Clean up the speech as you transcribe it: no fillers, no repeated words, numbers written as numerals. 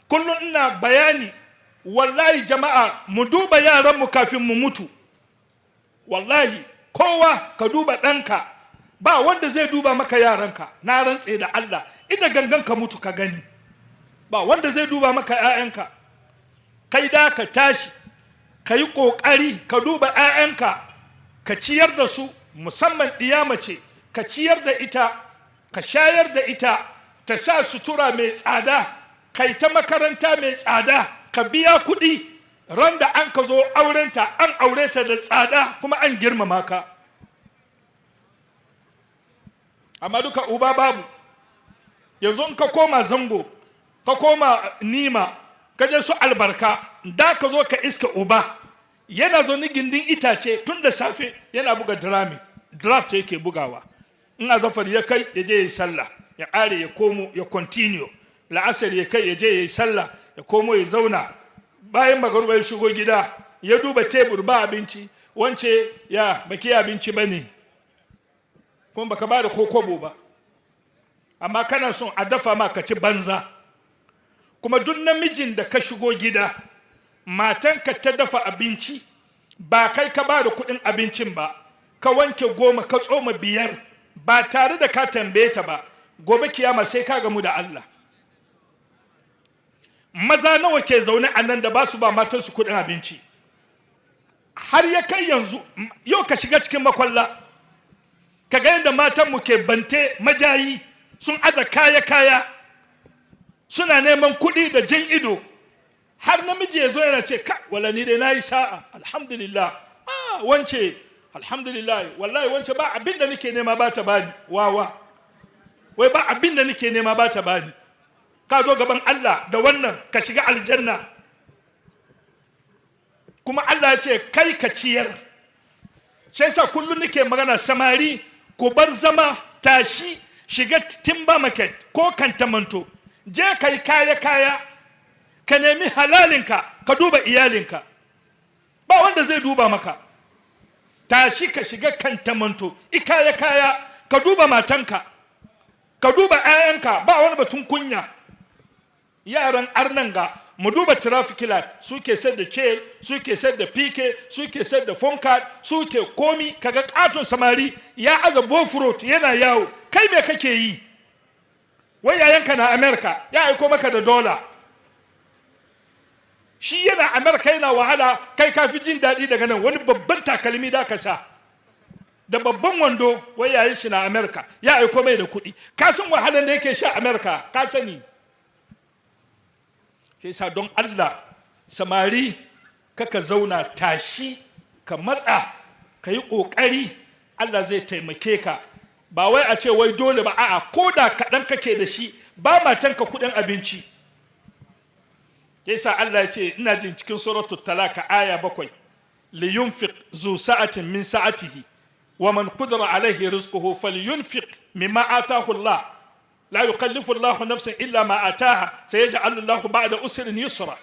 Kullum ina bayani, wallahi jama'a, mu duba yaranmu kafin mu mutu. Wallahi kowa ka duba ɗanka, ba wanda zai duba maka yaranka. Na rantse da Allah, inda gangan ka mutu ka gani, ba wanda zai duba maka 'ya'yanka. Kai da ka tashi ka yi ƙoƙari ka duba 'ya'yanka, ka ciyar da su, musamman ɗiya mace, ka ciyar da ita, ka shayar da ita, ta sa sutura mai tsada, kai ta makaranta mai tsada, ka biya kuɗi. Ran da an ka zo aurenta, an aure ta da tsada kuma an girmama ka. Amma duka uba babu. Yanzu in ka koma Zango, ka koma Nima, ka je su Albarka, da ka zo ka iska uba yana zo ni gindin itace tun da safe yana buga drami draft yake bugawa. In azafar ya kai, ya je ya yi sallah, ya ƙare, ya komo ya continue. La'asar ya kai, ya je ya yi sallah, ya komo ya zauna. Bayan magaruba ya shigo gida, ya duba tebur, ba abinci. Wance, ya baki abinci ba ne? Kuma baka ba da kokobo ba, amma kana son a dafa ma ka ci banza. Kuma duk namijin da ka shigo gida, matanka ta dafa abinci, ba kai ka ba da kuɗin abincin ba, ka wanke 10 ka tsoma 5 ba tare da ka tambaye ta ba, gobe kiyama sai ka gamu da Allah. Maza nawa ke zaune a nan da ba su ba matansu kuɗin abinci? Har ya kai yanzu, yau ka shiga cikin Makwalla ka ga yadda matanmu ke bante majayi, sun aza kaya-kaya suna neman kuɗi da jan ido. Har namiji ya zo yana ce, "Ka wala ni dai na yi sa'a, alhamdulillah. Ah, wance, alhamdulillah, wallahi wance ba abin da nake nema ba ta bani." Wawa, wai ba abin da nake nema ba ta bani. Ka zo gaban Allah da wannan ka shiga aljanna? Kuma Allah ya ce kai ka ciyar. Shi yasa kullum nake magana, samari, ku bar zama. Tashi, shiga timber market ko Kantamanto, je kai kaya kaya, ka nemi halalinka, ka duba iyalinka. Ba wanda zai duba maka. Tashi ka shiga Kantamanto, i kaya kaya, ka duba matanka, ka duba 'ya'yanka. Ba wani batun kunya. Yaran arnan ga, mu duba traffic light, suke sayar da ce, suke sayar da pk, suke sayar da phone card, suke komi. Kaga katon samari ya aza bofrot yana yawo. Kai me kake yi? Wai yayanka na America ya aiko maka da dola. Shi yana America yana wahala, kai ka fi jin daɗi daga nan. Wani babban takalmi da ka sa da babban wando, wai yayin shi na America ya aiko mai da kuɗi. Ka san wahalan da yake sha America? Ka sani. Sai sa don Allah, samari, kaka zauna. Tashi ka matsa, ka yi ƙoƙari, Allah zai taimake ka. Ba wai a ce wai dole ba, a'a, ko da kaɗan kake da shi, ba matanka kuɗin abinci. Yasa Allah ya ce, ina jin cikin Suratul Talaka aya 7, "Liyunfiq zu sa'atin min sa'atihi wa man qudira alaihi rizquhu falyunfiq mimma atahu Allah. La yukallifu Allahu nafsan illa ma ataha, sayaj'alu Allahu ba'da usrin yusra."